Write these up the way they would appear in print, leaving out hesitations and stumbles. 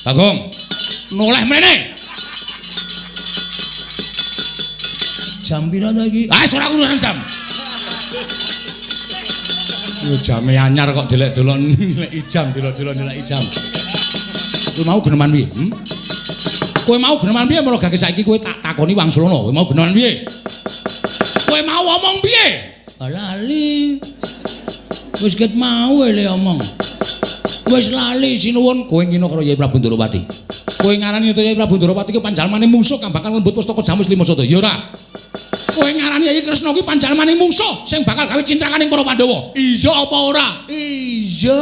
Bagong, noleh mrene. Jam pira to iki? Ah, ora urusan jam. Yo jame anyar kok delek-delok nilai jam, delok-delok nilai jam. Kowe mau geneman piye? Hmm? Kowe mau geneman piye mula gage saiki kowe tak takoni wangsulana. Kowe mau geneman piye? Kowe mau omong piye? Lali. Wis ket mau le omong. Wis lali sinuwun kowe ngino karo Yai Prabu Ndorowati. Kowe ngarani Yai Prabu Ndorowati ki panjalmane mungsuh kang bakal lembut pustaka Jamus Lima Sata. Ya ora? Kowe ngarani Yai Kresna kuwi panjalmane mungsuh sing bakal gawe cintrakaning para Pandhawa. Iya apa ora? Iya.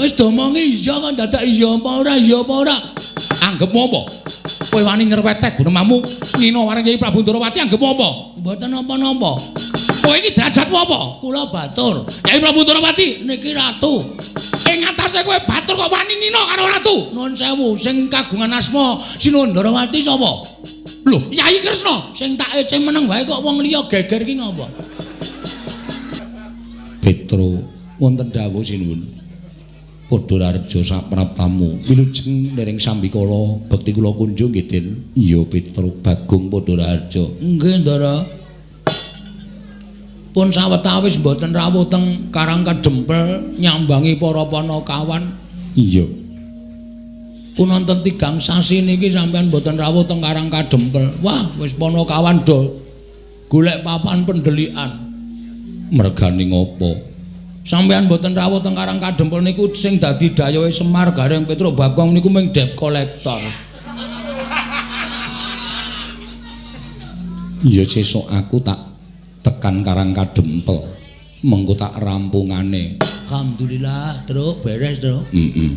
Wis domongi iya kok dadak iya apa ora, iya apa ora. Anggepmu apa? Kowe wani nyrweteh gunemamu ngino marang Yai Prabu Ndorowati anggepmu apa? Mboten napa-napa. Kowe iki derajatmu apa? Kula batur. Yai Prabu Ndorowati niki ratu. Ing atase kowe batur kok wani ngino karo ratu? Nuwun sewu, sing kagungan asma Sinuwun Ndorowati sapa? Lho, Yai Kresna. Sing tak ece meneng wae kok wong liya geger ki ngapa? Petro wonten dawuh sinuwun. Padha rareja sapraptamu. Wilujeng ndereng sambikala bekti kula kunjung nggih Den. Iya Petro Bagong padha raharja. Nggih Ndara. Pun sawetawis mboten rawuh teng Karang Kadempel nyambangi para panakawan. Iya. Pun wonten 3 sasi niki sampean mboten rawuh teng Karang Kadempel. Wah, wis panakawan do golek papan pendelikan. Mergane ngopo? Sampean mboten rawuh teng Karang Kadempel niku sing dadi dayohe Semar Gareng Petruk Bagong niku mung debt collector. Ya sesuk aku tak tekan Karang Kadempel. Mengko tak rampungane. Alhamdulillah, Truk, beres, Truk. Heeh.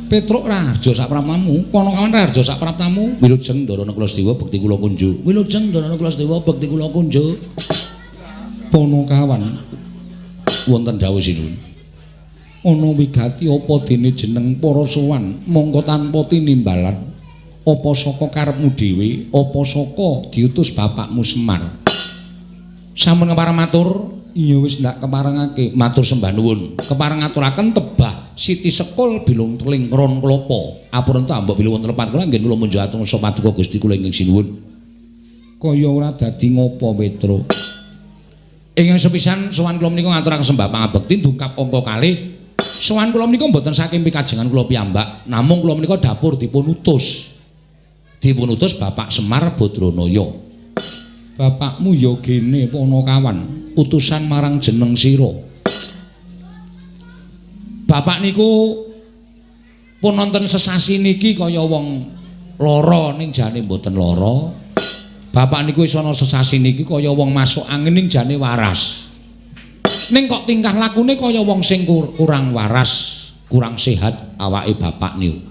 Petruk Raharja sapraptamu, Panakawan Raharja sapraptamu. Wilujeng Ndara Kulasedewa bekti kula kunjuk. Wilujeng Ndara Kulasedewa bekti kula kunjuk. Panakawan wonten dawuh sinuwun. Ana wigati apa dene jeneng para sowan mongko tanpa tinimbalan apa saka karepmu dhewe, apa saka diutus bapakmu Semar. Sampun kepareng matur, iya wis ndak keparengake matur sembah nuwun. Kepareng ngaturaken tebah Siti Sekul bilung teling ron klapa. Apurenta mbok bilih wonten lepat kula nggih kula munjuk atur paduka Gusti kula ingkang sinuwun. Kaya ora dadi ngopo Petro. Ingkang sepisan sowan kula menika ngaturaken sembah pangabekti ndungkap angka kalih. Sowan kula menika mboten saking pikajengan kula piyambak, namung kula menika dapur dipun utus. Dipun utus Bapak Semar Badranaya. Bapakmu ya gene Panakawan, utusan marang jeneng sira. Bapak niku pun nonton sesasi niki kaya wong lara ning jane mboten lara. Bapak niku wis ana sesasi niki kaya wong masuk angin ning jane waras. Ning kok tingkah lakune kaya wong sing kurang waras, kurang sehat awake bapak niku.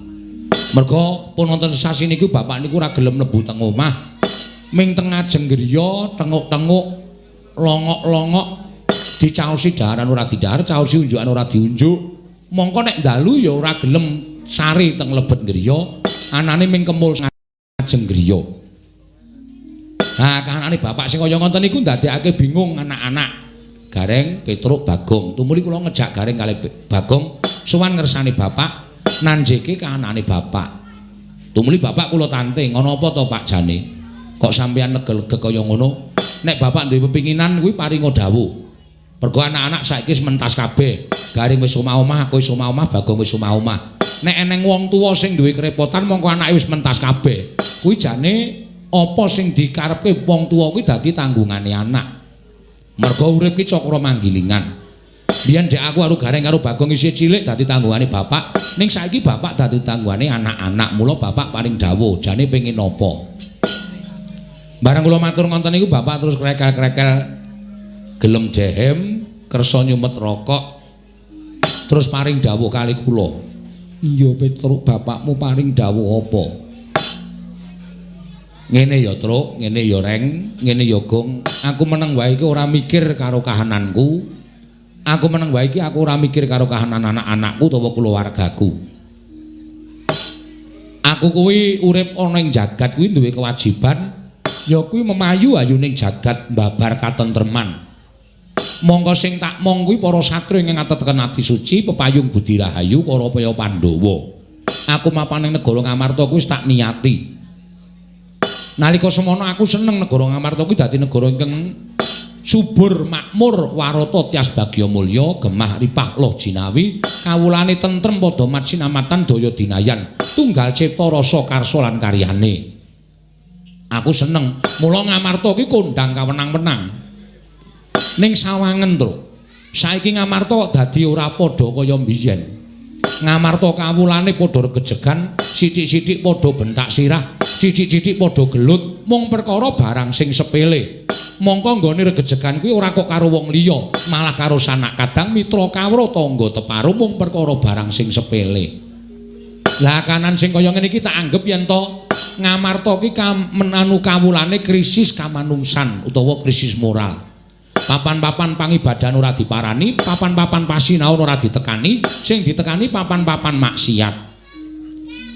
Merga pun nonton sesasi niku bapak niku ora gelem mlebu teng omah. Ming teng ngajeng griya tenguk-tenguk longok-longok dicaosi daharan ora didahar, caosi unjukan ora diunjuk. Mongko nek dalu ya ora gelem sare teng lebet griya, anane ming kemul ngajeng griya. Nah, kahanane bapak sing kaya ngoten niku ndadekake bingung anak-anak. Gareng, Petruk, Bagong. Tumuli kula ngejak Gareng kalih Bagong sowan ngersane bapak, nanjeke kahanane bapak. Tumuli bapak kula tanting, ana apa to Pak jane? Kok sampeyan lega-lega kaya ngono? Nek bapak duwe pepinginan kuwi paringa dawuh. Mergo anak-anak saiki wis mentas kabeh. Gareng wis omah-omah, aku wis omah-omah, Bagong wis omah-omah. Nek eneng wong tuwa sing duwe kerepotan mongko anake wis mentas kabeh. Kuwi jane apa sing dikarepke wong tuwa kuwi dadi tanggungane anak. Mergo urip ki cakra manggilingan. Biyen dek aku karo Gareng karo Bagong isih cilik dadi tanggungane bapak, ning saiki bapak dadi tanggungane anak-anak. Mula bapak paring dawuh, jane pengin apa? Bareng kula matur ngoten niku bapak terus krekel-krekel gelem jehem, kersa nyumet rokok. Terus paring dawuh kali kula. Iya Petruk, bapakmu paring dawuh apa? Ngene ya Truk, ngene ya Reng, ngene ya Gong. Aku meneng wae iki ora mikir karo kahananku. Aku meneng wae iki aku ora mikir karo kahanan anak-anakku utawa keluargaku. Aku kuwi urip ana ing jagat kuwi duwe kewajiban ya kuwi memayu ayuning jagat mbabar katentreman. Mongko sing tak mong kuwi para satria ingkang ateteken ati suci, pepayung budi rahayu para paya Pandhawa. Aku mapan ning negara Ngamarta kuwi wis tak niati. Nalika semono aku seneng negara Ngamarta kuwi dadi negara ingkang subur makmur warata tias bagya mulya gemah ripah loh jinawi kawulane tentrem padha mat sinamatan daya dinayan tunggal cipta rasa karsa lan karyane. Aku seneng mula Ngamarta ki kondang kawenang-wenang. Ning sawangen, Truk. Saiki Ngamarta dadi ora padha kaya mbiyen. Ngamarta kawulane padha regejegan, sithik-sithik padha bentak sirah, sithik-sithik padha gelut mung perkara barang sing sepele. Mongko nggone regejegan kuwi ora kok karo wong liya, malah karo sanak kadang mitra kawruh tangga teparo mung perkara barang sing sepele. Lah kanan sing kaya ngene iki tak anggep yen to Ngamarta ki menanu kawulane krisis kamanungsan utawa krisis moral. Papan-papan pangibadan ora diparani, papan-papan pasinaon ora ditekani, sing ditekani papan-papan maksiat.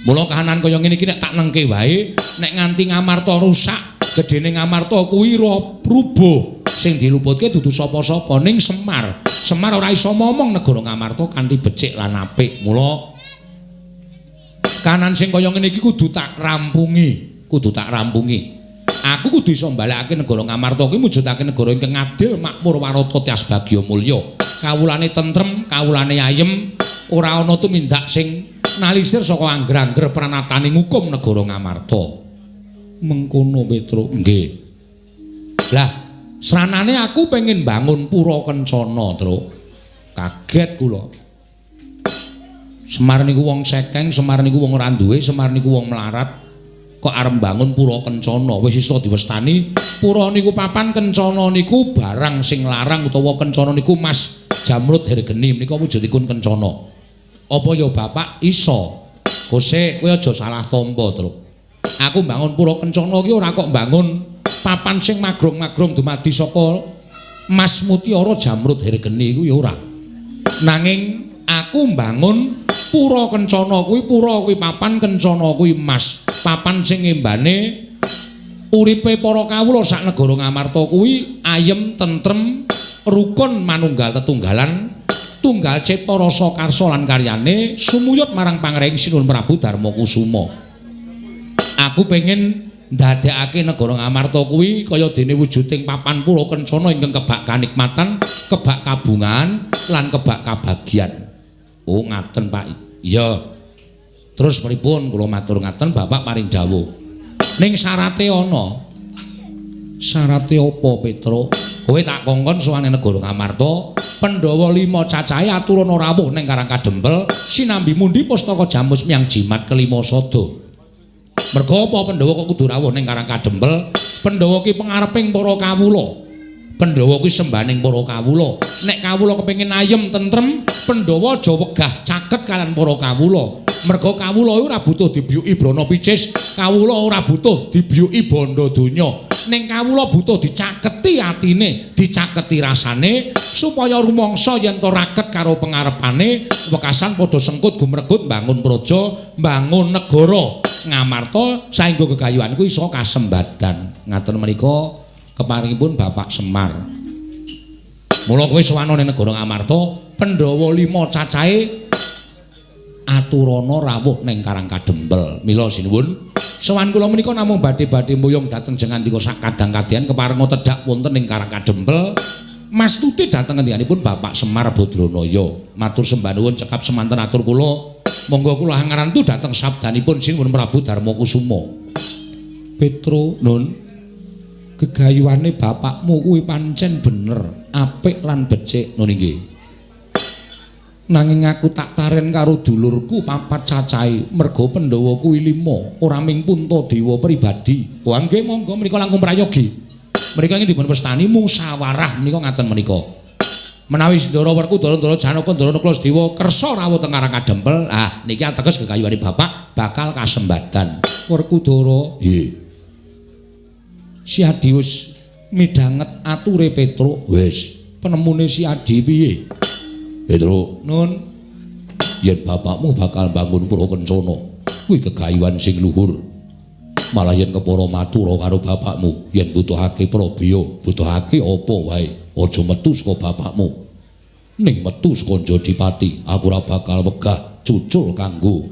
Mula kahanan kaya ngene iki nek tak nengke wae, nek nganti Ngamarta rusak, gedene Ngamarta kuwi rubuh. Sing diluputke dudu sapa-sapa ning Semar. Semar ora iso momong negara Ngamarta kanthi becik lan apik. Mula kanan sing kaya ngene iki kudu tak rampungi, kudu tak rampungi. Aku kudu iso mbalekake negara Ngamarta kuwi mujudake negara ingkang adil, makmur, warata, tias bagya mulya. Kawulane tentrem, kawulane ayem, ora ana tumindak sing nalisir saka angger-angger pranatane ngukum negara Ngamarta. Mengkono Petruk, nggih. Lah, sranane aku pengen bangun pura kencana, Truk. Kaget kula. Semar niku wong sekeng, Semar niku wong ora duwe, Semar niku wong melarat. Kok arep bangun pura kencana, wis iso diwestani pura niku papan kencana niku barang sing larang utawa kencana niku mas jamrud hergeni menika wujudipun kencana. Apa ya bapak iso? Kose kowe aja salah tampa, Truk. Aku bangun pura kencana ki ora kok bangun papan sing magrong-magrong dumadi saka mas mutiara jamrud hergeni kuwi ora. Nanging aku mbangun pura kencana kuwi, pura kuwi papan, kencana kuwi mas. Papan sing ngembane uripe para kawula sak negara Ngamarta kuwi ayem, tentrem, rukun manunggal tetunggalan, tunggal cipta rasa karsa lan karyane sumuyut marang pangreing Sinuhun Prabu Darma Kusuma. Aku pengen ndadekake negara Ngamarta kuwi kaya dene wujuding papan pura kencana ingkang kebak kanikmatan, kebak kabungan lan kebak kabagyan. Oh ngaten Pak. Iya. Terus pripun kula matur ngaten bapak paring dawuh. Ning syarate ana. Syarate apa Petruk? Kowe tak kongkon sowan negara Ngamarta, Pandhawa 5 cacahe aturana rawuh ning Karang Kadempel sinambi mundi pustaka jamus miyang jimat kelima sada. Merga apa Pandhawa kok kudu rawuh ning Karang Kadempel? Pandhawa ki pengareping para kawula. Pandhawa kuwi sembaning para kawula. Nek kawula kepengin ayem tentrem, Pandhawa aja wegah caket kalian para kawula. Merga kawula ora butuh dibiyuki brana picis, kawula ora butuh dibiyuki bondo donya. Ning kawula butuh dicaketi atine, dicaketi rasane supaya rumangsa yen to raket karo pengarepane, wekasan padha sengkut gumregut mbangun praja, mbangun negara Ngamarta saengga gegayuhan kuwi iso kasembadan. Ngaten menika keparingipun Bapak Semar. Mula kowe sowan ning negara Ngamarta, Pandhawa 5 cacahe aturana rawuh ning Karang Kadempel. Mila sinuwun, sowan kula menika namung badhe-badhe mboyong dhateng jengandika sak kadang-kadyan keparenga tedhak wonten ing Karang Kadempel. Mastuti dhateng ngendikanipun Bapak Semar Badranaya. Matur sembah nuwun cekap semanten atur kula. Monggo kula hangarantu dhateng sabdanipun Sinuhun Prabu Darma Kusuma. Petro, Nun, gegayuhane bapakmu kuwi pancen bener, apik lan becik. Nun inggih. Nanging aku tak taren karo dulurku papat cacahe, merga Pandhawa kuwi 5, ora ming Puntadewa pribadi. Wah nggih monggo menika langkung prayogi. Menika ingkang dipun wastani musyawarah menika ngaten menika. Menawi Sindara Werkudara Ndara Janaka Ndara Nakula Sadewa kersa rawuh teng Karang Kadempel, ah niki ateges gegayuhane bapak bakal kasembadan. Werkudara, nggih. Si Adi wis midhanget ature Petruk. Wis, penemune si Adi piye? Petruk, Nun, yen bapakmu bakal bangun pura kencana, kuwi gegayuhan sing luhur. Malah yen kepara matura karo bapakmu, yen butuhake prabeya, butuhake apa wae, aja metu saka bapakmu. Ning metu saka Jodipati, aku ora bakal wegah cucul kanggo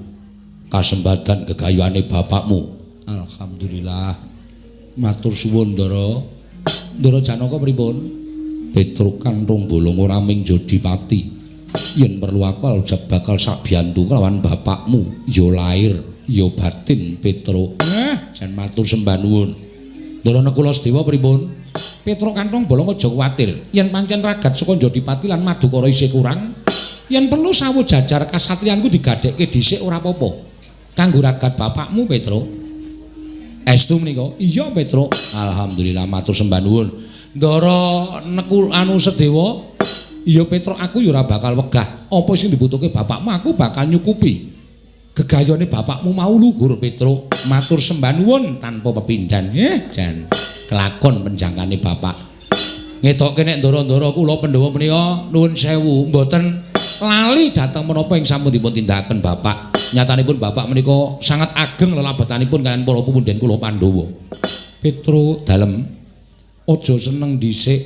Kasembadan gegayuhane bapakmu. Alhamdulillah. Matur suwun, Ndara. Ndara Janaka pripun? Petruk Kanthong Bolong ora ming Jodipati. Yen perlu aku bakal sabiyantu kelawan bapakmu, ya lair, ya batin Petruk. Jan matur sembah nuwun. Ndara Nakula Sedewa pripun? Petruk Kanthong Bolong aja kuwatir. Yen pancen ragat saka Jodipati lan Madukara isih kurang, yen perlu sawu jajar kasatriyanku digadhekke dhisik ora apa-apa. Kanggo ragat bapakmu, Petruk. Estu menika? Iya, Petruk. Alhamdulillah matur sembah nuwun. Ndara Nekul anu Sedewa, iya Petruk, aku ya ora bakal wegah. Apa sing dibutuhke bapakmu aku bakal nyukupi. Gegayone bapakmu mau luhur, Petruk. Matur sembah nuwun tanpa pepindhan. Jan kelakon penjangkane bapak. Ngetokke nek ndara-ndara kula Pandhawa menika nuwun sewu mboten lali dhateng menapa ing sampun dipun tindakaken bapak. Nyatanipun bapak menika sangat ageng lelabetanipun kaliyan para pepunden kula Pandhawa. Petruk dalem aja seneng dhisik.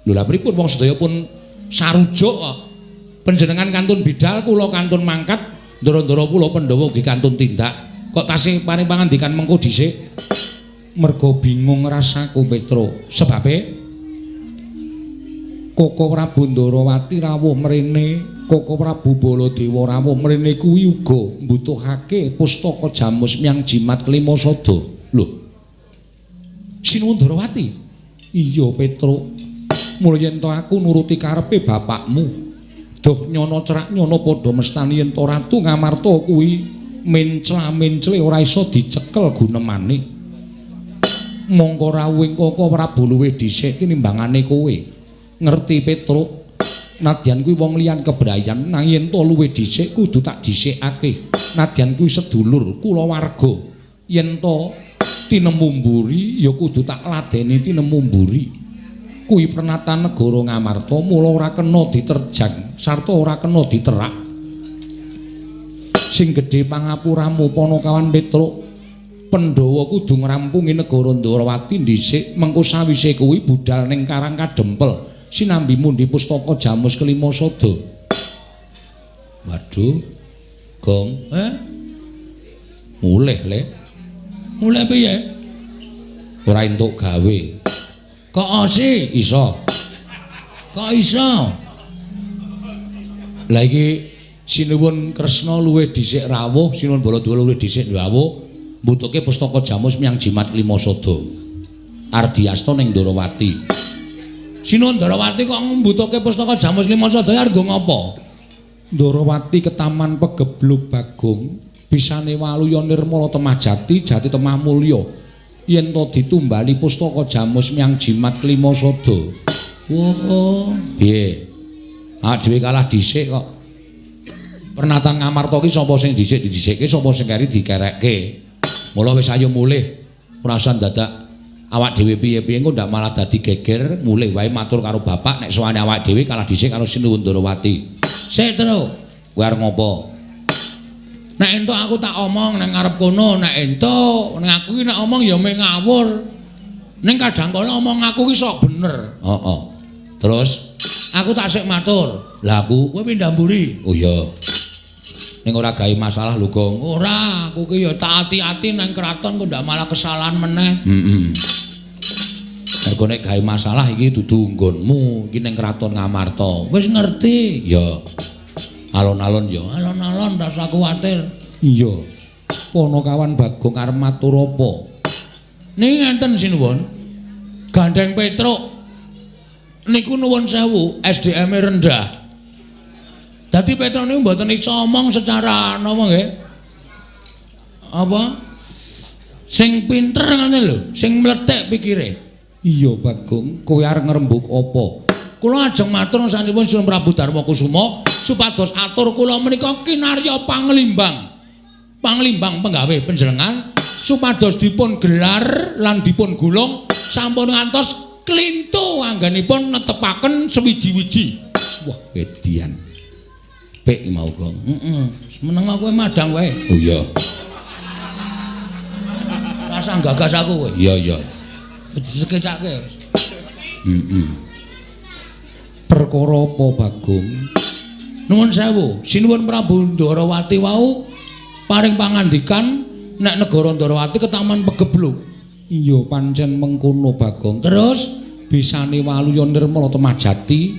Lho lha pripun wong sedaya pun sarujuk kok. Panjenengan kantun bidal, kula kantun mangkat, ndara-ndara kula Pandhawa ugi kantun tindak. Kok tasih paring pangandikan mengko dhisik? Mergo bingung rasaku, Petruk. Sebabe Koko Prabu Ndarawati rawuh mrene, Koko Prabu Baladewa rawuh mrene kuwi uga mbutuhake pustaka jamus miang jimat kelima sada. Lho. Sinuwun Ndarawati? Iya, Petruk. Mula yen to aku nuruti karepe bapakmu. Duh nyono cerak nyono padha mestani yen to Ratu Ngamarta kuwi mencla-mencle ora iso dicekel gunemane. Mongko rawuhing Koko Prabu luwih dhisik tinimbangane kowe. Ngerti Petruk, nadyan kuwi wong liyan kebrayan nang yen to luwih dhisik kudu tak dhisikake. Nadyan kuwi sedulur kulawarga, yen to tinemu mburi ya kudu tak ladeni tinemu mburi. Kuwi pernatan negara Ngamarta, mula ora kena diterjang sarta ora kena diterak. Sing gedhe pangapuramu Panakawan Petruk, Pandhawa kudu ngrampungi negara Ndarawati dhisik, mengko sawise kuwi budal ning Karang Kadempel sinambi mundi pustaka jamus kelima sada. Waduh, Gong, mulih le. Mulih piye? Ora entuk gawe. Kok osi? Iso. Kok iso? Lah iki Sinuwun Kresna luwih dhisik rawuh, Sinuwun Baladewa luwih dhisik rawuh, mbutuhke pustaka jamus miang jimat kelima sada. Ardiasta ning Ndarawati. Sinuwun Ndarawati kok mbutuhke pustaka jamus lima sada arep nggo ngapa? Ndarawati ketaman pegeblug Bagong, bisane waluya nirmala temah jati, jati temah mulya. Yen to ditumbali pustaka jamus miang jimat kelima sada. Oh, piye? Awak dhewe kalah dhisik kok. Pernatan Ngamarta ki sapa sing dhisik didhisikke, sapa sing keri dikerekke. Mula wis ayo mulih, ora usah dadak awak dhewe piye-piye engko ndak malah dadi geger, mulih wae matur karo bapak nek sowane awak dhewe kalah dhisik karo Sinuwun Ndarawati. Sik, Truk. Kowe arep ngopo? Nek entuk aku tak omong nang ngarep kono, nek entuk nek aku ki nek omong ya mung ngawur. Ning kadang kala omong aku ki sok bener. Heeh. Terus aku tak sik matur. Lah aku kowe pindah mburi. Oh iya. Ning ora gawe masalah lho, Gong. Ora, aku ki ya tak ati-ati nang kraton kok ndak malah kesalahan meneh. Heeh. Mergo nek gawe masalah iki dudu nggonmu, iki ning kraton Ngamarta. Wis ngerti. Ya. Alon-alon ya. Alon-alon rasa kuwatir. Iya. Panakawan Bagong arep matur apa? Niki ngenten sinuwun. Gandeng Petruk niku nuwun sewu, SDM-e rendah. Dadi Petruk niku mboten iso omong secara napa nggih? Apa? Sing pinter ngene lho, sing mlethek pikire. Iya Bagong, kowe arep ngrembug apa? Kula ajeng matur sanipun Sinuwun Prabu Darma Kusuma supados atur kula menika kinarya panglimbang. Panglimbang penggawe panjenengan supados dipun gelar lan dipun gulung sampun ngantos klintu anggenipun netepaken sewiji-wiji. Wah, edian. Pek mau, Gong. Heeh. Meneng kowe madang wae. Oh iya. Rasah gagas aku kowe. Iya, iya. Disekecake. Heeh. Perkara apa, Bagong? Nuwun sewu, Sinuwun Prabu Ndarawati wau Paring pangandikan nek negara Ndarawati ketaman pegebluk. Iya pancen mengkono Bagong. Terus bisane Waluya Nirmala Temajati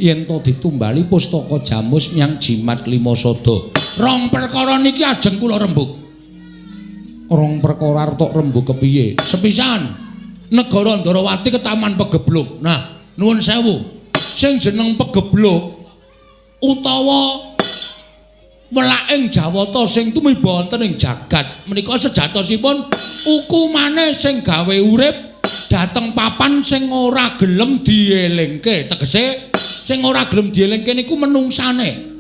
yen to ditumbali pustaka Jamus nyang Jimat Limasada. Rong perkara niki ajeng kula rembug. Rong perkara artok rembug kepiye? Sepisan negara Ndarawati ketaman pegebluk. Nah, nuwun sewu. Sing jeneng pegebluk utawa welaking Jawata sing tumiba wonten ing jagat menika sejatosipun hukumane sing gawe urip dhateng papan sing ora gelem dielingke. Tegese sing ora gelem dielingke niku menungsane.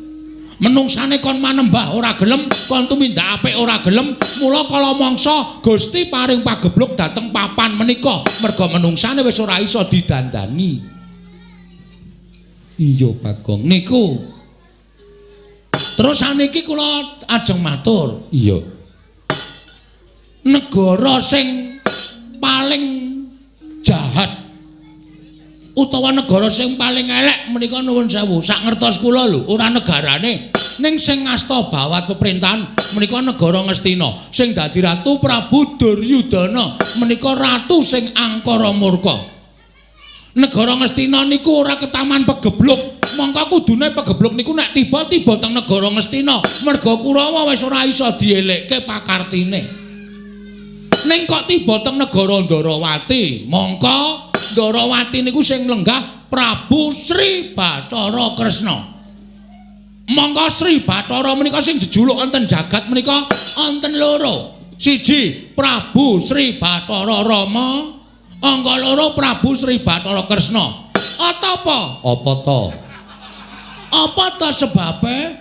Menungsane kon manembah ora gelem, kon tumindak apik ora gelem, mula kala mangsa Gusti paring pagebluk dhateng papan menika merga menungsane wis ora iso didandani. Iya Bagong niku. Terus saniki kula ajeng matur. Iya. Negara sing paling jahat utawa negara sing paling elek menika nuwun sewu, sak ngertos kula lho, ora negarane, ning sing ngasta bawat pemerintahan menika negara Ngastina, sing dadi ratu Prabu Duryudana menika ratu sing angkara murka. Negara Ngastina niku ora ketaman pegebluk. Mongko kudune pegebluk niku nek tiba-tiba teng negara Ngastina, merga Kurawa wis ora iso dielekke pakartine. Ning kok tiba teng negara Ndarawati, mongko Ndarawati niku sing lenggah Prabu Sri Bathara Kresna. Mongko Sri Bathara menika sing jejuluk wonten jagat menika wonten loro. Siji Prabu Sri Bathara Rama, angka loro Prabu Sri Bathara Kresna. Apa? Apa to? Apa to sebabe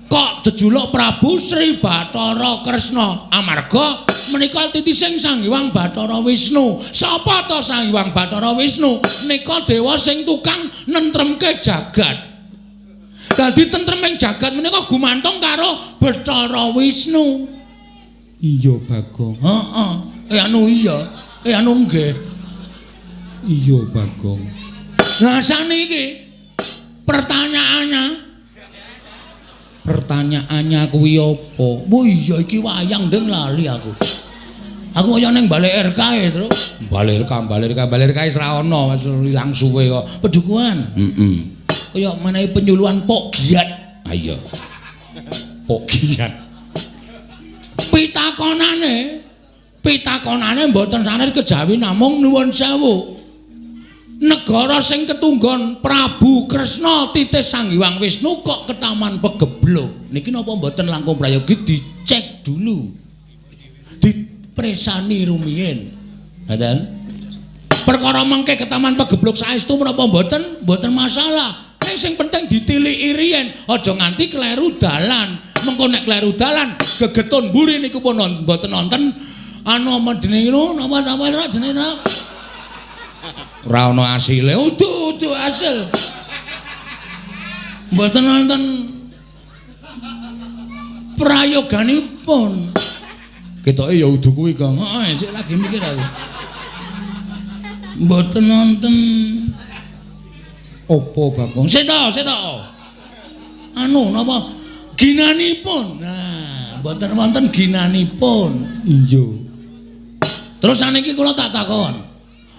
kok jejuluk Prabu Sri Bathara Kresna? Amarga menika titising Sang Hyang Bathara Wisnu. Sapa to Sang Hyang Bathara Wisnu? Nika dewa sing tukang nentremke jagat. Dadi tentreming jagat menika gumantung karo Bathara Wisnu. Iya Bagong. Heeh. Anu iya. Anu nggih. Iya Bagong. Lah saniki pertanyaannya kuwi apa? Oh iya iki wayang ndeng lali aku. Aku kaya ning Balai RK e, Truk. Balai RK, Balai RK, Balai RK wis ra ono, wis ilang suwe kok. Pedukuhan. Heeh. Kaya menehi penyuluhan Pok Giat. Ha iya. Pok Giat. Pitakonane mboten sanes kejawi namung nuwun sewu. Negara sing ketunggon Prabu Kresna titis Sang Hyang Wisnu kok ketaman pegebluk. Niki napa mboten langkung prayogi dicek dulu. Dipresani rumiyin. Ngoten. Perkara mengke ketaman pegebluk saestu menapa mboten? Mboten masalah. Ning sing penting ditiliki riyen, aja nganti kleru dalan. Mengko nek kleru dalan gegetun mburi niku pun mboten nonton anu apa jenenge napa napa jenenge ora ana asile. Udu-udu asil. Mboten wonten prayoganipun. Ketoke ya udu kuwi, Kang. Heeh, sik lagi mikir aku. Mboten wonten apa, Bagong? Sik to, sik to. Anu napa ginanipun. Nah, mboten wonten ginanipun. Iya. Terus saniki kula tak takon.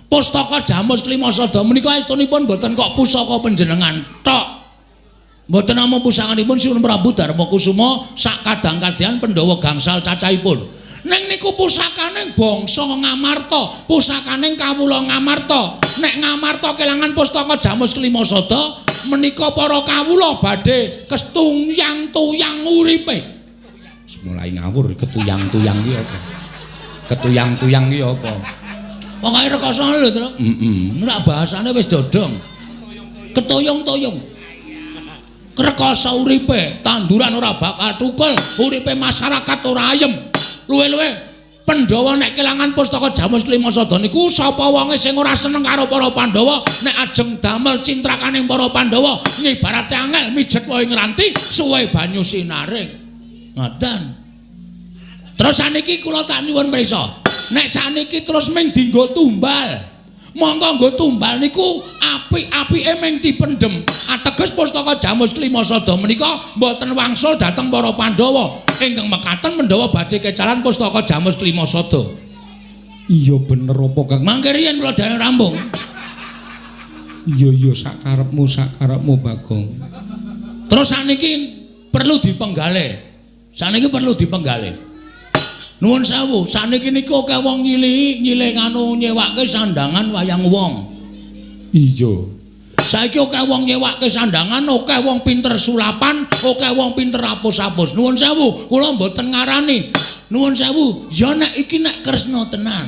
Pustaka Jamus Klimasada menika estunipun mboten kok pusaka panjenengan tok. Mboten namung pusakanipun Sinuwun Prabu Darmakusuma sak kadang-kadang Pandhawa gangsal cacahipun. Ning niku pusakaning bangsa Ngamarta, pusakaning kawula Ngamarta. Nek Ngamarta kelangan pustaka Jamus Klimasada menika para kawula badhe kestuyang-tuyang uripe. Mulai ngawur ketuyang-tuyang ki apa? Ketuyang-tuyang ki apa? Pokoke rekoso lho, Truk. Heeh. Nek bahasane wis dodong. Ketuyung-tuyung. Rekoso uripe, tanduran ora bakal tukul, uripe masyarakat ora ayem. Luwe-luwe Pandhawa nek kelangan pustaka Jamus Klimasada niku sapa wonge sing ora seneng karo para Pandhawa nek ajeng damel cintrakaning para Pandhawa ngibarate angel mijet wae ngranti suwe banyu sinaring. Ngoten. Terus saniki kula tak nyuwun prisa. Nek saniki terus ming dienggo tumbal. Monggo nggo tumbal niku apik-apike ming dipendhem. Ateges pustaka Jamus Klimasada menika mboten wangsul dhateng para Pandhawa. Ingkang mekaten Pandhawa badhe kecalan pustaka Jamus Klimasada. Iya bener apa Kang? Mangke riyen kula dereng rampung. Iya iya sakarepmu sakarepmu Bagong. Terus sakniki perlu dipenggalih. Sakniki perlu dipenggalih. Nuwun sewu, sakniki niku akeh wong nyilihi, nyilih nganu nyewake sandangan wayang wong. Iya. Saiki akeh wong nyewake sandangan, akeh wong pinter sulapan, akeh wong pinter apus-apus. Nuwun sewu, kula mboten ngarani. Nuwun sewu, ya nek iki nek Kresna tenan.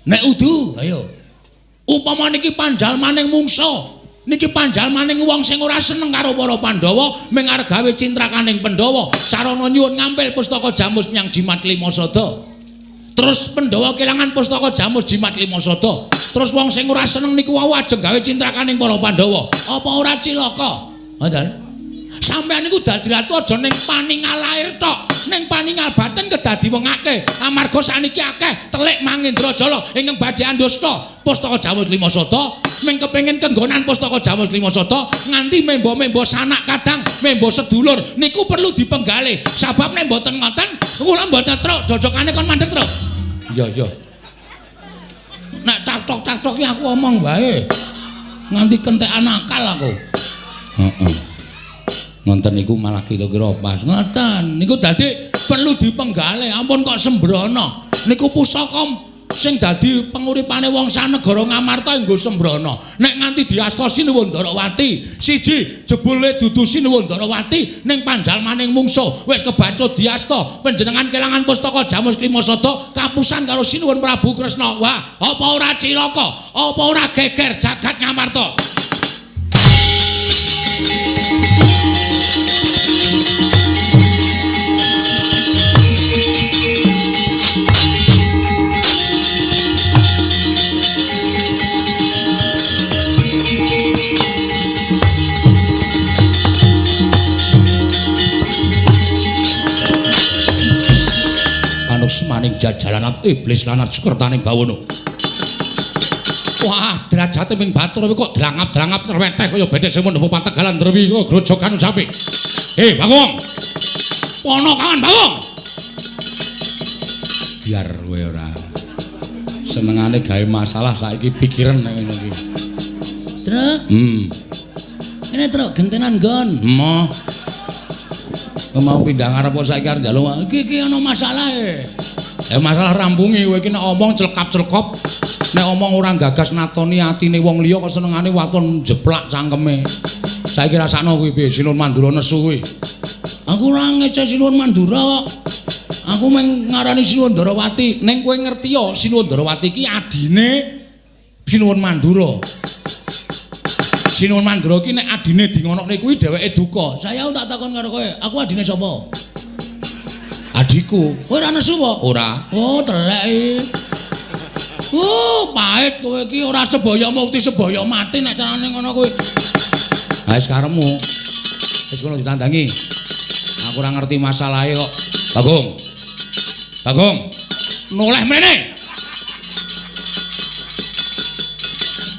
Nek udu, ayo. Upama niki panjalmaning mungsa, niki panjalmaning wong sing ora seneng karo para Pandhawa, mung arep gawe cintrakaning Pandhawa, sarana nyuwun ngampil pustaka Jamus nyang Jimat Klimasada. Terus Pandhawa kelangan pustaka Jamus Jimat Klimasada. Terus wong sing ora seneng niku wau ajeng gawe cintrakaning para Pandhawa. Apa ora cilaka? Ngoten. Sampeyan niku dadi ratu aja ning paningal lair tok, ning paningal batin kedah diwengake. Amarga saniki akeh telik Mangendrajala ingkang badhe andusta pustaka Jamus Klimasada, mung kepengin kenggonan pustaka Jamus Klimasada nganti membo-membo sanak kadang, membo sedulur niku perlu dipenggalih. Sabab nek mboten ngoten, kula mboten truk jojokane kon mandeg truk. Iya iya. Nek tak-tok-tak-tok iki aku omong wae. Nganti kentekan akal aku. Heeh. Ngonten niku malah kira-kira pas. Ngoten niku dadi perlu dipenggalih. Ampun kok sembrono. Niku pusaka sing dadi penguripane wong sanegara Ngamarta nggo sembrono. Nek nganti diasta Sinuwun Ndarawati, siji jebule dudu Sinuwun Ndarawati ning panjalmaning mungsuh wis kebacut diasta panjenengan kelangan pustaka Jamus Klimasada kapusan karo Sinuwun Prabu Kresna. Wah, apa ora cilaka? Apa ora geger jagat Ngamarta? Maning jajalan iblis lanat sukertaning bawono. Wah, derajate ming batur kok drangap-drangap nreweteh kaya bedhek sing mendhep Pategalan Drewi grojogan sapi. Bagong. Pono kawan Bagong. Biar kowe ora senengane gawe masalah saiki pikiran nek ngono iki. Truk. Ini truk gentenan nggon. Emoh. Mau pindah ngarep kok saiki arep njaluk. Iki iki ana masalahe. Masalah rampungi kowe iki nek omong celkap-celkop, nek omong ora gagas natoni atine wong liya kok senengane waton jeplak cangkeme. Saiki rasakno kuwi piye Sinuwun Mandura nesu kuwi. Aku ora ngece Sinuwun Mandura kok. Aku mung ngarani Sinuwun Ndarawati. Ning kowe ngerti ya Sinuwun Ndarawati iki adine Sinuwun Mandura. Sinuwun Mandura iki nek adine di ngonokne kuwi dheweke duka. Saya tak takon karo kowe, aku adine sapa? Adikku. Kowe ora nesu apa? Ora. Oh, telek iki. Pahit kowe iki ora sebaya mukti sebaya mati nek carane ngono kuwi. Ha wis karepmu. Wis kono ditandangi. Aku ora ngerti masalahe kok. Bagong. Bagong. Noleh mrene.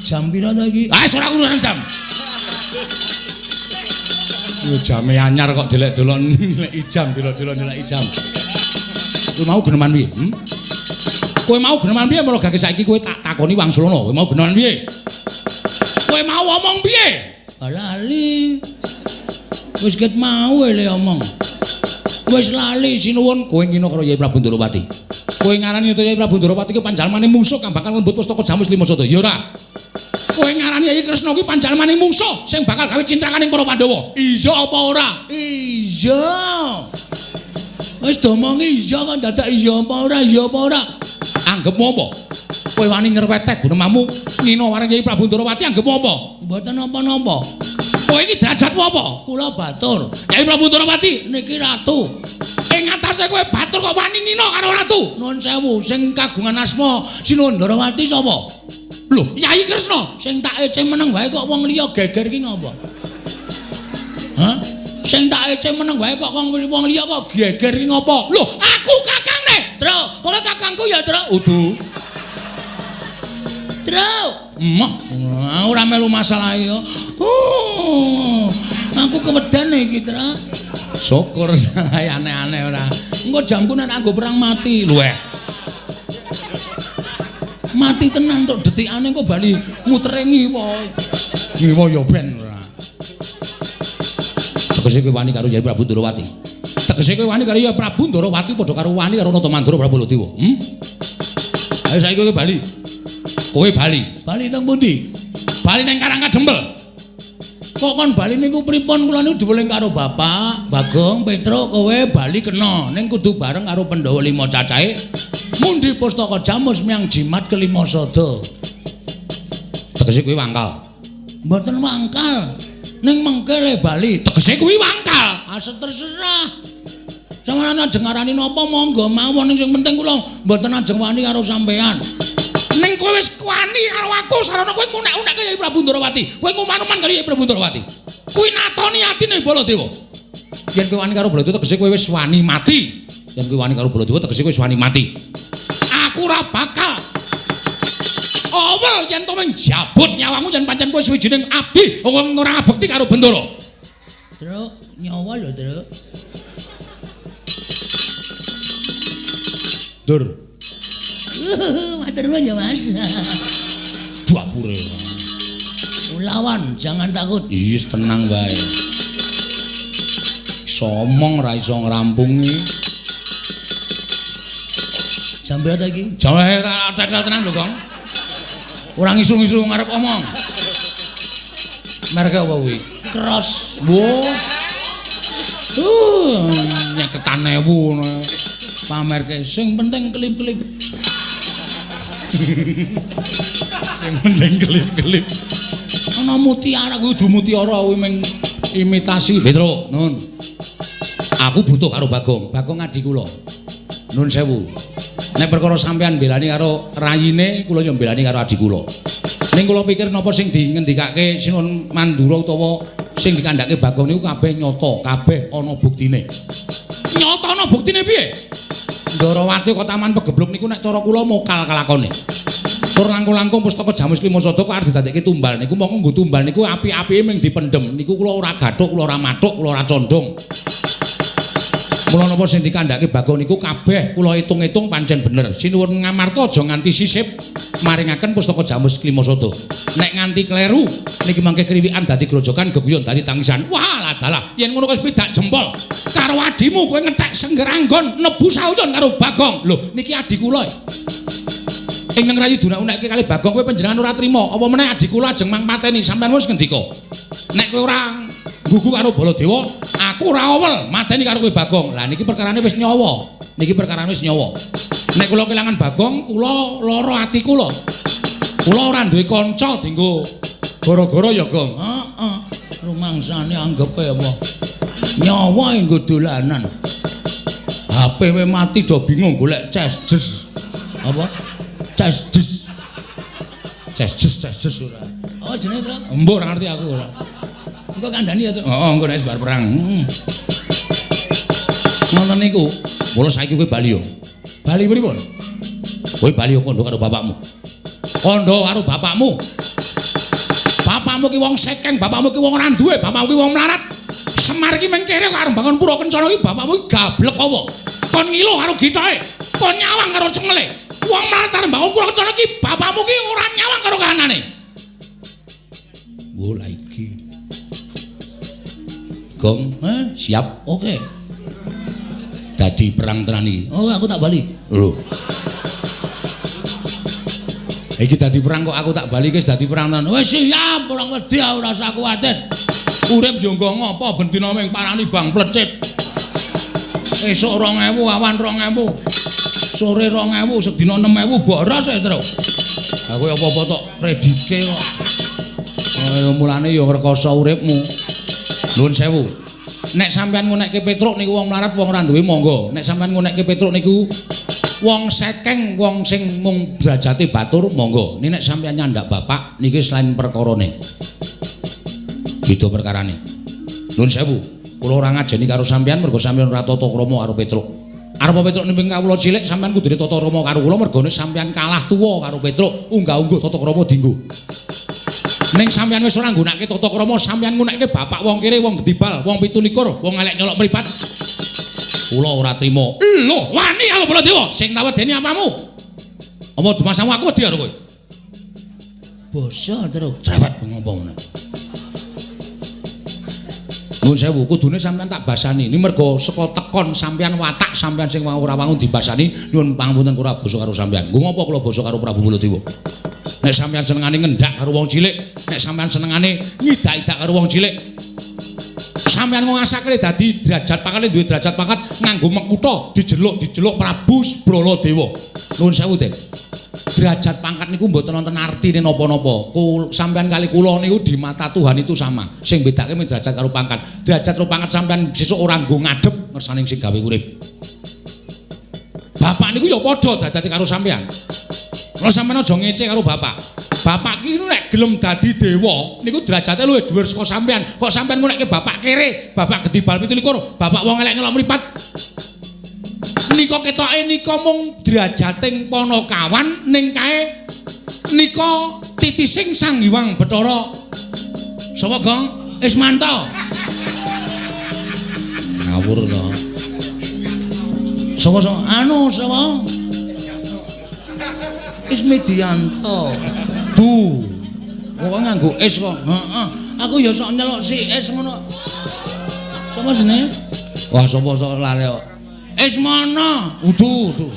Jam pira ta iki? Ah, ora urusan jam. Yo jame anyar kok delek-delok nilai jam, delok-delok nilai jam. Kowe mau geneman piye? Kowe mau geneman piye mula gage saiki kowe tak takoni wangsulana. Kowe mau geneman piye? Kowe mau omong piye? Lali. Wis ket mau le omong. Wis lali sinuwun kowe ngino karo Yai Prabu Ndorowati. Kowe ngarani Yai Prabu Ndorowati ki panjalmane mungsuh kang bakal lembut pustaka Jamus Klimasada. Ya ora? Kowe ngarani Yai Kresna kuwi panjalmane mungsuh sing bakal gawe cintrakaning para Pandhawa. Iya apa ora? Iya. Wis domongi iya kok dadak iya apa ora? Iya apa ora? Anggepmu apa? Kowe wani nyrweteh gunemamu ngino marang Yai Prabu Ndorowati anggepmu apa? Mboten napa-napa. Kowe iki derajatmu apa? Kula batur. Yai Prabu Ndorowati niki ratu. Ing atase kowe batur kok wani ngino karo ratu? Nuwun sewu, sing kagungan asma Sinuwun Ndorowati sapa? Lho, Yai Kresna. Sing tak ece meneng wae kok wong liya geger ki ngopo? Hah? Sing tak ece meneng wae kok wong liya kok geger ki ngopo? Lho, aku kakangne. Truk, kowe kakangku ya, Truk? Udu. Truk. Emoh, ora melu masalah ya. Aku keweden iki, Tra. Syukur aneh-aneh ora. Engko jamku nek anggo perang mati. Luweh. Mati tenan tok detikane engko bali mutere ngiwa. Ngiwa ya ben ora. Tegese kowe wani karo Yai Prabu Ndorowati. Tegese kowe wani karo Yai Prabu Ndorowati padha karo wani karo Nata Mandura Prabu Baladewa. Ayo saiki kowe bali. Kowe bali. Bali teng pundi? Bali nang Karang Kadempel. Kok kon bali niku pripun? Kula niku diweling karo Bapak, Bagong, Petruk, kowe bali kena ning kudu bareng karo Pandhawa 5 cacahe. Mundi pustaka jamus miang jimat kelima sada. Tegese kuwi wangkal. Mboten wangkal. Ning mengkele bali. Tegese kuwi wangkal. Ase terserah. Sampeyan ajeng ngarani napa monggo mawon, ning sing penting kula mboten ajeng wani karo sampeyan. Ning kowe wis wani karo aku, sarana kowe ngunek-unekke Yai Prabu Ndorowati. Kowe nguman-uman karo Yai Prabu Ndorowati. Kuwi natoni atine Baladewa. Yen kowe wani karo Baladewa tegese kowe wis wani mati. Yen kowe wani karo Baladewa tegese kowe wis wani mati. Aku ora bakal awel yen to menjabut nyawamu yen pancen kowe suwijining abdi wong ora ngabekti karo Bendara. Truk, nyawa lho, Truk. Dur. Matur nuwun ya, Mas. Dapure. Lawan, jangan takut. Iya, tenang wae. Somong ra iso ngrampungi. Jam berapa iki? Jam ora tekel tenan lho, Kong. Ora ngisu-ngisu ngarep omong. Merek apa kuwi? Cross. Wo. 50.000 ngono. Pamerke sing penting kelip-kelip. Sing penting kelip-kelip. Ana mutiara kuwi kudu mutiara kuwi mung imitasi. Petruk, nun. Aku butuh karo Bagong. Bagong adi kula. Nun sewu. Nek perkara sampean mbelani karo rayine, kula yo mbelani karo adi kula. Ning kula pikir napa sing dingendikake Sinuwun Mandura utawa sing dikandhake Bagong niku kabeh nyata, kabeh ana buktine. Nyata ana buktine piye? Ndorowati kok taman pegebluk niku nek cara kula mokal kalakone. Tur langkung-langkung pustaka Jamus Klima Sada kok arep didadekke tumbal niku mongko nggo tumbal niku api-apike mung dipendhem. Niku kula ora gathuk, kula ora mathuk, kula ora condong. Mula napa sing dikandhake Bagong niku kabeh kula hitung-hitung pancen bener. Sinuwun Ngamarta aja nganti sisip maringaken pustaka Jamus Klima Sada. Nek nganti kleru niki mangke kriwikan dadi grojokan geguyon dadi tangisan. Wah, dalah yen ngono wis pidak jempol. Karo adimu kowe ngetek senggeranggon nebu sauyon karo Bagong. Lho, niki adi kula. Ingkang rayi dunak-unekke kali Bagong kowe panjenengan ora trima. Apa meneh adi kula ajeng mang pateni sampean wis ngendika. Nek kowe ora gugu karo Baladewa, aku ora awel mateni karo kowe Bagong. Lah niki perkarane wis nyawa. Niki perkarane wis nyawa. Nek kula kelangan Bagong, kula lara ati kula. Kula ora duwe kanca dienggo gara-gara ya, Gong. Heeh. Rumangsane anggepe apa? Nyawa nggo dolanan. HP we mati do bingung golek ces jes. Apa? Ces jes. Ces jes ces jes ora. Oh jenenge, Truk? Mbok ora ngerti aku ora. Engko kandhani ya, Truk. Heeh, engko nek bar perang. Ngoten niku. Mula saiki kowe bali yo. Bali pripun? Kowe bali yo kandha karo bapakmu. Kandha karo bapakmu. Bapakmu ki wong sekeng, bapakmu ki wong ora duwe, bapakmu ki wong melarat. Semar ki mengkere karo bangun pura kencana ki bapakmu ki gablek apa? Kon ngilo karo gitahe, kon nyawang karo cengele. Wong melarat arep bangun pura kencana ki bapakmu ki ora nyawang karo kahanane. Wo la iki. Gong, siap. Oke. Dadi perang tenan iki. Oh, aku tak bali. Lho. Iki dadi perang kok aku tak bali wis dadi perang tenan. Wis siap, ora wedi ora usah kuwatir. Urip yo nggo ngopo ben dina ming parani bang plecit. Esuk 2000, awan 2000. Sore 2000, sedina 6000 boros e, Truk. Lah kowe apa-apa tok kredite kok. Ayo mulane yo rekoso uripmu. Nuwun sewu. Nek sampean ngunekke Petruk niku wong melarat wong ora duwe monggo. Nek sampean ngunekke Petruk niku wong sekeng, wong sing mung derajate batur monggo. Nek sampean nyandak bapak niki selain perkarane. Beda perkarane. Nuwun sewu, kula ora ngajeni karo sampean mergo sampean ora tata krama karo Petruk. Arep Petruk nimping kawula cilik sampean kudune tata krama karo kula mergone sampean kalah tuwa karo Petruk, unggah-ungguh tata krama dienggo. Ning sampeyan wis ora nggunakake tata krama, sampeyan ngunekke bapak wong kere, wong gedibal, wong 27, wong elek nyolok mripat. Kula ora trima. Lho, wani karo Baladewa sing tak wedeni apamu? Apa dumasamu aku wedi karo kowe? Basa terus cerewet ngopo ngono. Nuwun sewu, kudune sampeyan tak basani. Ini mergo saka tekon sampeyan watak sampeyan sing ora wangun dibasani, nyuwun pangapunten kula basa karo sampeyan. Nggo ngopo kula basa karo Prabu Baladewa? Nek sampeyan senengane ngendak karo wong cilik, nek sampeyan senengane ngidak-idak karo wong cilik, sampeyan ngasake dadi derajat pangkat, duwe derajat pangkat nganggo mekutha dijeluk-dijeluk Prabu Baladewa. Nuwun sewu, Den. Derajat pangkat niku mboten wonten artine napa-napa. Sampeyan kali kula niku di mata Tuhan itu sama. Sing bedake mung derajat karo pangkat. Derajat karo pangkat sampeyan sesuk ora nggo ngadhep ngersane sing gawe urip. Bapak niku ya padha derajate karo sampeyan. Lha sampeyan aja ngece karo bapak. Bapak ki nek gelem dadi dewa niku derajate luwih dhuwur saka sampeyan. Kok sampeyan ngunekke bapak kere, bapak gedibal 27, bapak wong elek nyelok mripat. Nika ketoke nika mung derajating panakawan ning kae nika titising Sang Hyang Bathara. Sapa, Gong? Ismanto. Ngawur to. Sapa sapa? Anu sapa? Ismidianto. Du. Kok nganggo is kok. Heeh. Aku ya sok nyeluk si is ngono. Sapa jenenge? Wah, sapa sok lali kok. Ismana. Udu, udu.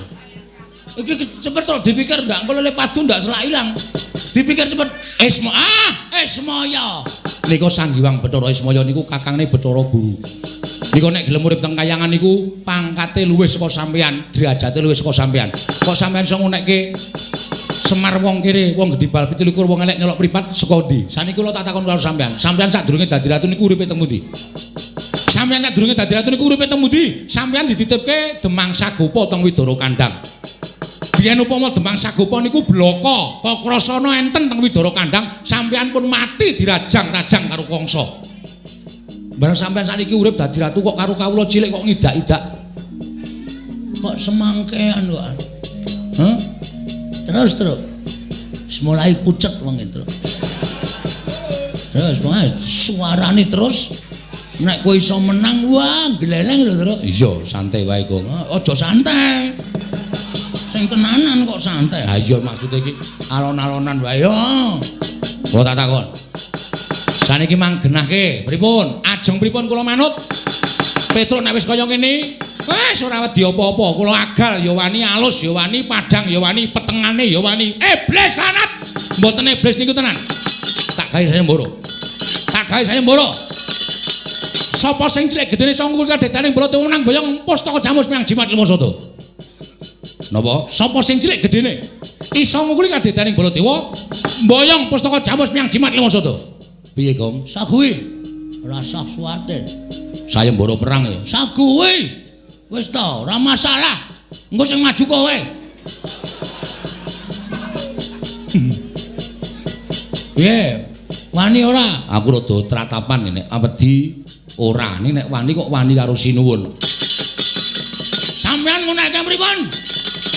Iki cepet to dipikir ndak engko lele padu ndak selak ilang. Dipikir cepet. Isma ah, Ismaya. Nika Sang Hyang Bathara Ismaya niku kakangne Bathara Guru. Nika nek gelem urip teng kayangan niku pangkate luwih saka sampeyan, derajate luwih saka sampeyan. Kok sampeyan iso ngunekke Semar wong kere, wong gedibal 27, wong elek nyelok mripat saka ndi? Saniki kula tak takon karo sampeyan. Sampeyan sadurunge dadi ratu niku uripe teng pundi? Sampeyan sadurunge dadi ratu niku uripe teng pundi? Sampeyan dititipke Demang Sagopa teng Widara Kandang. Biyen upama Demang Sagopa niku blaka, kakrasana enten teng Widara Kandang, sampeyan pun mati dirajang-rajang karo Kangsa. Bareng sampeyan saniki urip dadi ratu kok karo kawula cilik kok ngidak-idak. Kok semangkean kok. Hah? Terus terus. Mulai pucet wong itu. Terus wae suarane terus. Nek kowe iso menang wah gleleng lho, Truk. Iya, santai wae kok. Aja santai. Sing tenanan kok santai. Ha iya maksude iki alon-alonan wae. Yo. Kula tak takon. Saniki mang genahke pripun? Ajeng pripun kula manut? Petruk nek wis kaya ngene, wis ora wedi apa-apa. Kula agal ya wani, alus ya wani, padhang ya wani, petengane ya wani. Iblis lanat. Mboten iblis niku tenan. Tak gawe sayembara. Tak gawe sayembara. Sapa sing cilik gedene iso ngungkul kadedane Baladewa menang boyong pustaka jamus miang jimat lima sada. Napa? Sapa sing cilik gedene iso ngungkuli kadedane Baladewa mboyong pustaka jamus miang jimat lima sada. Piye, Gong? Saguwi. Rasah suwatir. Sayembara perang ya. Saguwi. Wis ta, ora masalah. Engko sing maju kowe. Piye? Wani ora? Aku rada tratapan nek wedi ora. Nek wani kok wani karo sinuwun. Sampeyan ngunekke pripun?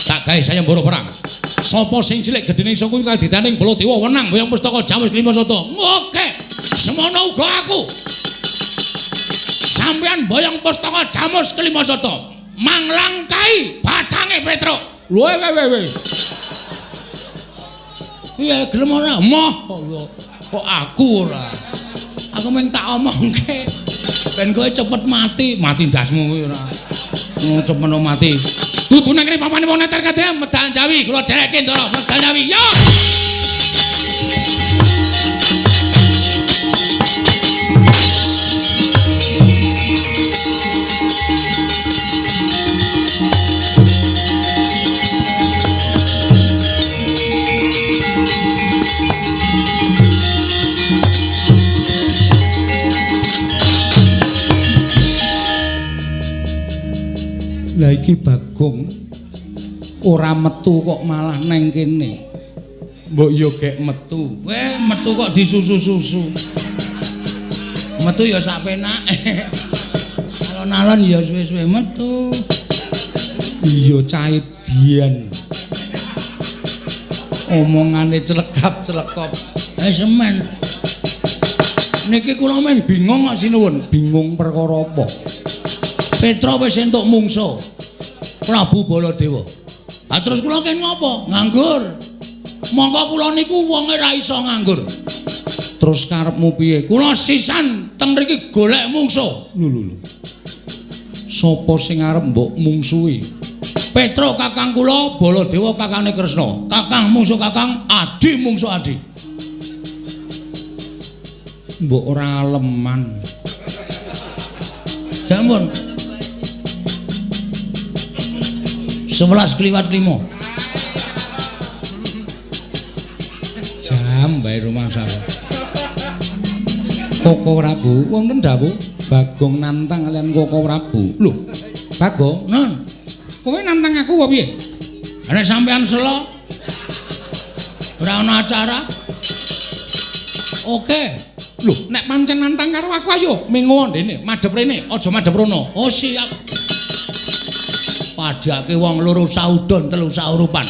Tak gawe sayembara perang. Sapa sing cilik gedene iso kuwi kadidane Baladewa wenang boyong pustaka jamus lima sada. Oke. Semono uga aku. Sampeyan boyong pustaka jamus kelima sada. Manglangkai batange Petruk. Lho we we. Piye gelem ora? Moh kok aku ora. Aku mung tak omongke ben kowe cepet mati, mati ndasmu kuwi ora. Cepet mati. Dudu nang kene papane wong neter kabeh medal Jawi, kula dherekke Ndara, medal Jawi. Yo. Lah iki Bagong ora metu kok malah neng kene. Mbok yo gek metu. Weh, metu kok disusu-susu. Metu ya sak penake. Alon-alon ya suwe-suwe metu. Iya cahe dian. Omongane celekap-celekop. Semen. Niki kula men bingung kok sinuwun. Bingung perkara apa? Petruk wis entuk mungsuh. Prabu Baladewa. Ha terus kula ken ngopo? Nganggur. Mongko kula niku wonge ra iso nganggur. Terus karepmu piye? Kula sisan teng mriki golek mungsuh. Lho lho lho. Sapa sing arep mbok mungsuhi? Petruk kakang kula, Baladewa kakange Kresna. Kakang mungsuh kakang, adi mungsuh adi. Mbok ora aleman. Sampun. 11 kliwat 5. Jam bae rumah saya. Koko Prabu, wonten dawuh Bagong nantang kalian Koko Prabu. Lho, Bagong, nun. Kowe nantang aku apa piye? Nek sampean selo ora ana acara. Oke. Lho, nek pancen nantang karo aku ayo mengo ndene, madhep rene, aja madhep rono. Oh siap. Padhake wong loro saudon telu saurupan.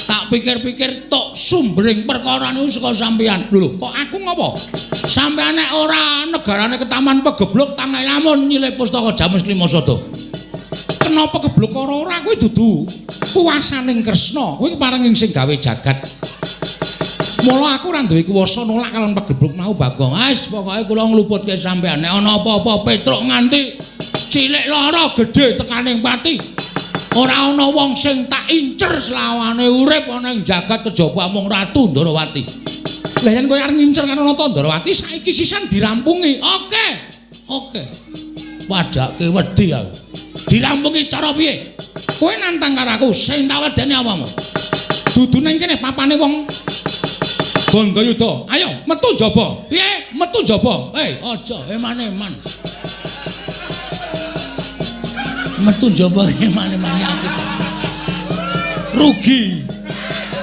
Tak pikir-pikir tok sumbering perkara niku saka sampean. Lho, kok aku ngopo? Sampean nek ora negarane ketaman pegebluk tangi lamun nyilih pustaka Jamus Klimasada. Kenapa kebluk ora ora kuwi dudu kuwasaning Kresna, kuwi keparenging sing gawe jagat. Mula aku ora duwe kuwasa nolak kalon pegebluk mau Bagong. Wis pokoke kula ngluputke sampean nek ana apa-apa Petruk nganti cilik lara gedhe tekaning pati. Ora ana wong sing tak incer selawane urip ana ing jagat kejaba amung Ratu Ndorowati. Lah yen kowe arep ngincer karo Nata Ndorowati saiki sisan dirampungi. Oke. Oke. Padhake wedi aku. Dirampungi cara piye? Kowe nantang karo aku sing tak wedeni apamu? Dudu nang kene papane wong Bandayuda. Ayo metu njaba. Piye? Metu njaba. Hei, aja eman-eman. Metu njaba eman-eman yakin. Rugi.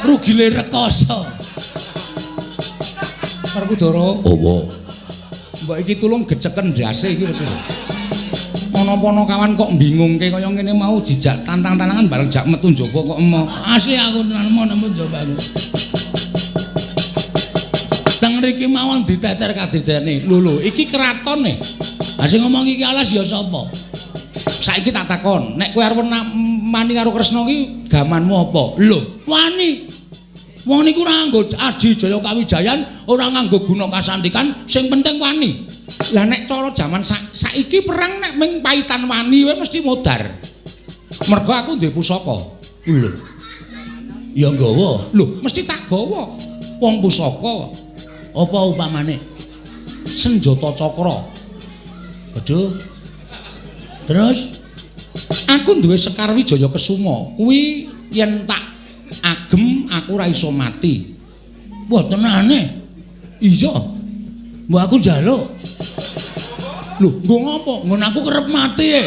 Rugile rekoso. Werkudara. Opo? Mbok iki tulung geceken ndase iki lho. Ana ponokawan kok bingungke kaya ngene mau jijak tantang-tantangan bareng jak metu njaba kok emo. Asli aku tenan mau nemu njaba aku. Teng mriki mawon diteter kadidene. Lho lho, iki kratone. Ha sing ngomong iki alas ya sapa? Saiki tak takon, nek kowe arep mani karo Kresna ki gamanmu apa? Lho, wani. Wong niku ora nganggo aji jaya kawijayan, ora nganggo guna kasantikan, sing penting wani. Lah nek cara jaman saiki perang nek ming paitan wani wae mesti modar. Mergo aku duwe pusaka. Lho. Ya nggawa. Lho, mesti tak gawa. Wong pusaka. Apa upamane? Senjata cakra. Waduh. Terus aku duwe Sekar Wijaya Kesuma. Kuwi yen tak agem aku ora iso mati. Wah, tenane. Iya. Mbok aku njaluk. Lho, nggo ngopo? Nggon aku kerep mati e.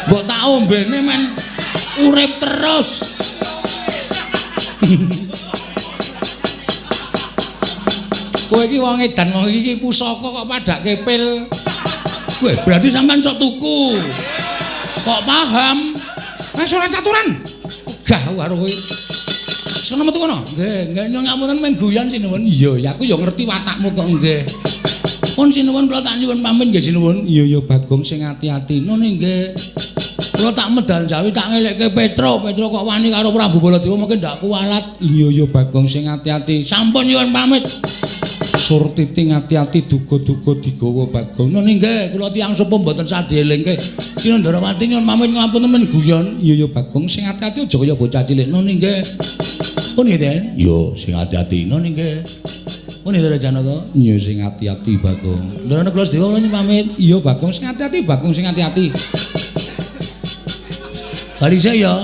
Mbok tak ombene men urip terus. Kowe iki wong edan, wong iki pusaka kok padake pil. Weh, berarti sampean sok tuku. Kok paham? Wis ora caturan. Ogah karo kowe. Sono metu kono. Nggih, nggih nyuwun ngapunten men guyon sinuwun. Iya, ya aku ya ngerti watakmu kok nggih. Pun sinuwun kula tak nyuwun pamit nggih sinuwun. Iya ya Bagong sing ati-ati. Nun nggih. Kula tak medal jawi tak ngelekke Petruk. Petruk kok wani karo Prabu Baladewa mungkin ndak kuwalat. Iya ya Bagong sing ati-ati. Sampun nyuwun pamit. Surtiti ati-ati duga-duga digawa Bagong. Nun nggih, kula tiyang sepuh mboten sadhelingke. Sinandharawati nyuwun pamit ngapunten men guyon. Iya ya Bagong sing ati-ati aja kaya bocah cilik. Nun nggih. Pun nggih, Den. Yo sing ati-ati. Nun nggih. Pun nggih Janaka. Iya sing ati-ati Bagong. Ndara kula sedewa kula nyuwun pamit. Iya Bagong sing ati-ati, Bagong sing ati-ati. Barise ya.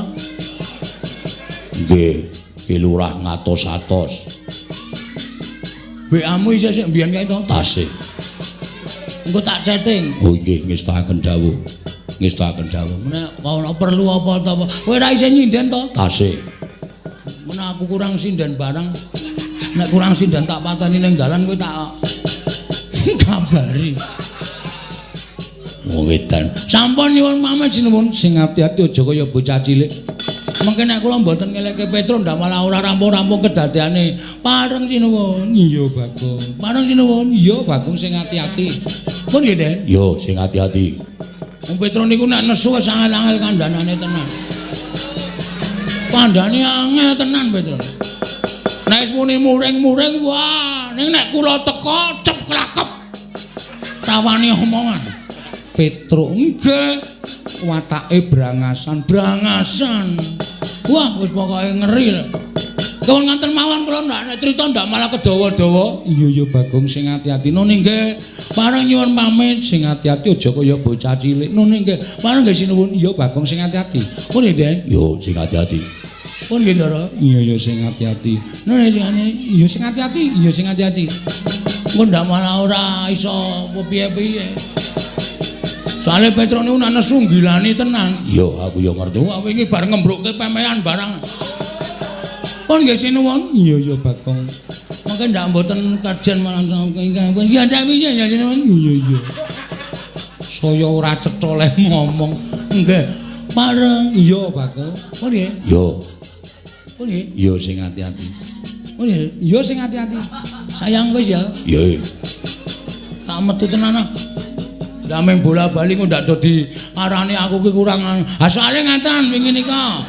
Nggih, Ki Lurah ngatos-atos. WA-mu isih sik mbiyen kae to? Tasih. Engko tak chatting. Oh nggih, ngestakaken dawuh. Ngestakaken dawuh. Nek ana perlu apa ta apa. Kowe ora isih nyinden to? Tasih. Menawa aku kurang sinden barang. Nek kurang sinden tak pateni ning dalan kowe tak kabari. Wong edan. Sampun nyuwun pamit sinuwun, sing ati-ati aja kaya bocah cilik. Mengke nek kula mboten ngeleke Petruk ndak malah ora rampung-rampung kedadeane. Pareng sinuwun. Iya, Bagong. Pareng sinuwun. Iya, Bagong sing ati-ati. Pun nggih, Den. Yo, sing ati-ati. Wong Petruk niku nek nesu wis angel-angel kandhanane tenan. Kandhane angel tenan Petruk. Nek wis muni muring-muring wah, ning nek kula teka cep klakep. Rawani omongan. Petruk nggih watake brangasan, brangasan. Wah, wis pokoke ngeri lho. Kawon nganten mawon kula ndak nek crita ndak malah kedawa-dawa. Iya iya Bagong sing ati-ati. Nun nggih, pareng nyuwun pamit sing ati-ati aja kaya bocah cilik. Nun nggih, pareng nggih sinuwun. Iya Bagong sing ati-ati. Pun nggih, Den. Yo sing ati-ati. Pun nggih, Ndara. Iya iya sing ati-ati. Nun sing ati. Iya sing ati-ati. Iya sing ati-ati. Engko ndak malah ora iso piye-piye. Soale Petruk niku nek nesu nggilani tenan. Iya, aku ya ngerti. Wah, wingi bar ngembrukke pemean barang. Pun nggih sinuwun. Iya iya Bagong. Mungkin ndak mboten kajen malah ingkang pun ya ya sinuwun. Iya iya. Saya ora cetha leh ngomong. Nggih. Pareng. Iya Bagong. Pun nggih. Yo. Pun nggih. Iya sing ati-ati. Pun nggih. Iya sing ati-ati. Sayang wis ya. Iya. Tak metu tenan ah. Dameng bola-bali kok ndak do diarani aku ki kurang. Ha soalé ngaten wingi nika.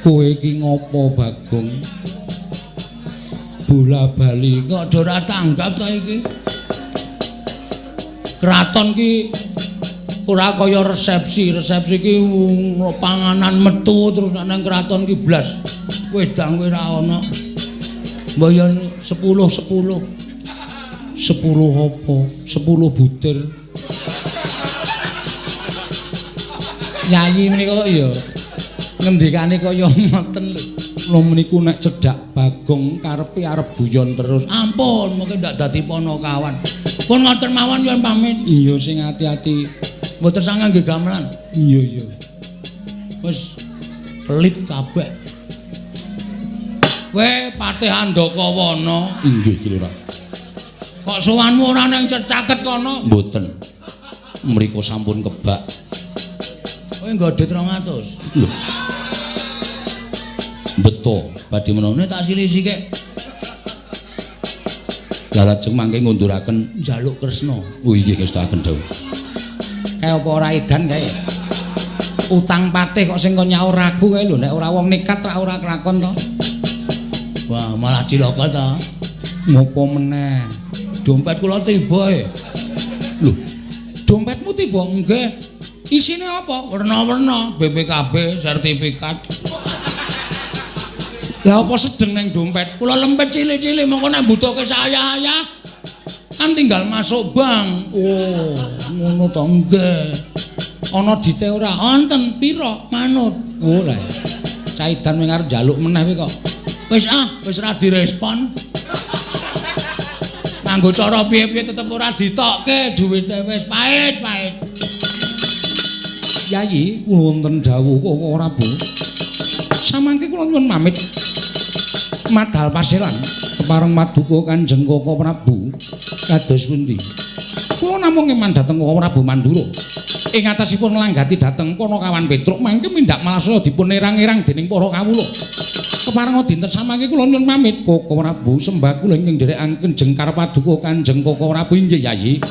Kowe iki ngopo Bagong? Bola-bali kok do ora tanggap ta iki. Kraton ki ora kaya resepsi. Resepsi ki panganan metu terus nek nang kraton ki blas wedang kowe ora ana. Mbok yen 10-10. 10 apa? 10 butir. Yayi menika kok ya ngendikane kaya ngoten lho. Lho meniku nek cedhak Bagong karepe arep guyon terus. Ampun, mungkin ndak dadi ponokawan. Pun ngoten mawon nyuwun pamit. Iya sing ati-ati. Mboten sangang nggih gamelan. Iya iya. Wis pelit kabeh. Kowe Patih Andakawana. Inggih Ki Lurah. Kok sowanmu ora nang caket kono? Mboten. Mriku sampun kebak. Kowe nggo dhuwit 200. Lho. Beto, badhe menapa tak silih sithik. Lah lajeng mangke ngunduraken njaluk Kresna. Oh inggih ngestakaken dawuh. Kae apa ora edan kae? Utang patih kok sing kon nyaur aku kae lho, nek ora wong nekat ra ora kelakon to. Wah, malah cilaka ta. Ngopo meneh? Dompet kula tiba e. Lho, dompetmu tiba? Nggih. Isine apa? Werna-werna, BPKB, sertifikat. Lah apa sedeng nang dompet? Kula lempet cilik-cilik mongko nek mbutuhke saya-ayah kan tinggal masuk bank. Oh, ngono to nggih. Ana dite ora? Wonten pira? Manut. Oh lah. Caidan wing arep njaluk meneh kuwi kok. Wis ah, wis ora direspon. Nganggo cara piye-piye tetep ora ditokke, duwite wis pahit-pahit. Yayi, kula wonten dawuh kok ora, Bu. Samangke kula nyuwun pamit. Madal paselan kepareng paduka Kanjeng Koko Prabu kados pundi? Kula namung eman dhateng Koko Prabu Mandura. Ing atasipun nglanggati dhateng Panakawan Petruk mangke mindak malasaya dipun erang-erang dening para kawula. Kepareng dinten samangke kula nyuwun pamit Koko Prabu sembah kula ingkang nderekaken jengkar paduka Kanjeng Koko Prabu inggih Yayi.